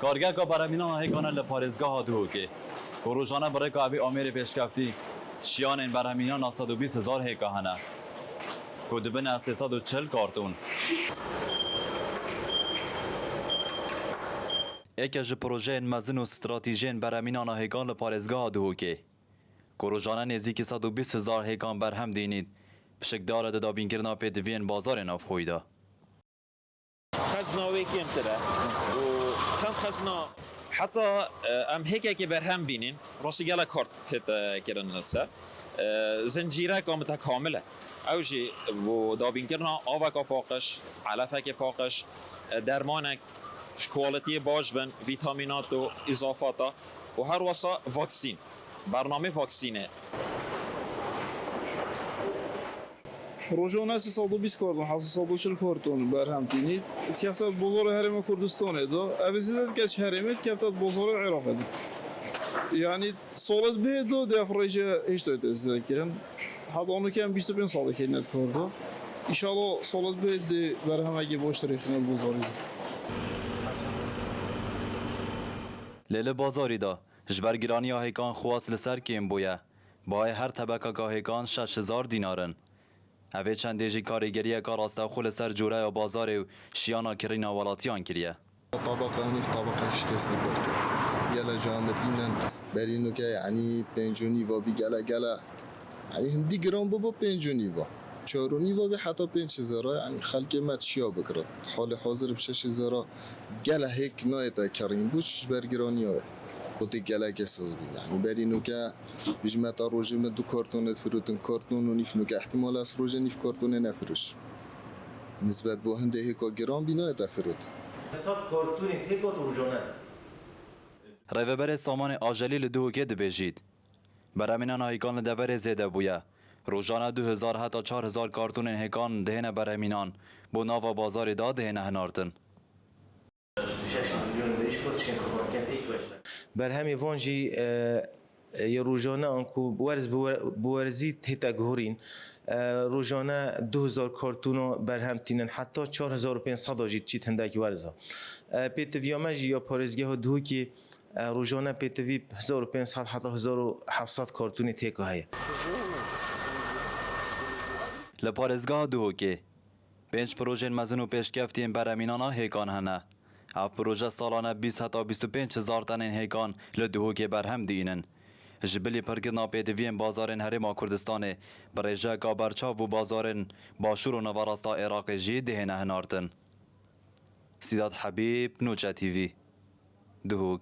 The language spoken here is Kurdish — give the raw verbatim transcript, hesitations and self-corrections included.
Kargehka berhemînana hêkan e li parêzgeha Duhokê, ku rojane bi rêka vê amêrê pêşkeftî şiyanên berhemînana sed û bîst hezar hêka hene, ku dibine sê sed û çil karton. Yeke ji projeyên mezin û stratîjiyên berhemînana hêkan li parêzgeha Duhokê, ku rojane nêzîkî sed û bîst hezar hêkan berhem dînît, pişikdar e di dabînkirina pêtiviyên bazarê navxweyî de. Xezna wê kêmtir e û çend xezna. Heta, e, em hêkekê berhem bînin, rastî gelek kar tête kirin li ser. E, zincîreka mitekamil e. Ew jî bo dabînkirina aveka paqij, elefekê paqij, e, dermanek ji kwalitiyê baş bin, vîtamînat û îzafata û her wesa vaksîn. Bernamê vaksînê. Rojane sê sed û bîst karton, heta sê sed û çil karton berhem tînî. Dikefte bozorê Herêma Kurdistanê de. Ev ê zêde dike ji herêmê, dikefte bozorê Iraqê de. Yanî solid bê de, dê ev rêje hêşt de zêde kirin. Heta anû kem bîst û pênc salekê net kar de. Înşallah solid bê dê berhemekê baş dirêxîne bozorê de. Lê li bazarî de ji ber giraniya hêkan xwest li ser kêm bûye. Bahayê her tebekeka hêkan şeş hezar dînar in. Ev ê çendê jî karîgeriyeka rastexwe li ser coreya bazarê û şiyana kirîna welatiyan kiriye. Tabaka hûn tabaka şikestî derket. Gele camet înen berî nuke, yanî pênc û nîva bî gele gele. Yanî hindî giran bibo pênc û nîva. Çar û nîva bî heta pênc hezara, yanî xelkê me çiya bikirin. Halê hazir bi şeş hezara gele hêk nayête kerîn bû ji ber giraniya wê. Gotê gelekê siz bî. Yanî berî nuke bijmeta rojê me du kartonê difirotin, karton û nîv nuke. Îhtîmal ez rojê nîv kartonê nefiroşim. Nisbet bo hindê hêka giran bî nayête firot. Sed kartonê hêka rojane. Rêveberê Samanê Ajelî li Duhokê dibêjît, berhemînana hêkan li deverê zêde bûye. Rojane du hezar heta çar hezar kartonên hêkan dihêne berhemînan, bo nava bazarê de dihêne hinartin. Berhemê van jî, e, e, yê rojane anku werz bi wer-, bi werzî tête guhurîn. E, rojane du hezar kartûna berhem tînin, heta çar hezar û pênc sed jî diçît hindek werza. E, pêtiviya me jî ya parêzgeha Duhokê, e, rojane pêtivî hezar û pênc sed heta hezar û heft sed kartûnê têka heye. Li parêzgeha Duhokê pênc projeyên mezin û pêşkeftiyên berhemînana hêkan hene. Ev proje salane bîst heta bîst û pênc hezar tenên hêkan li Duhokê berhem diînin. Ji bilî pirkirina pêdiviyên bazarên Herêma Kurdistanê, bi rêjeyeka berçav bo bazarên Başûr û Naverasta Iraqê jî dihêne hinartin. Sîdat Hebîb, Nûçe T V, Duhok.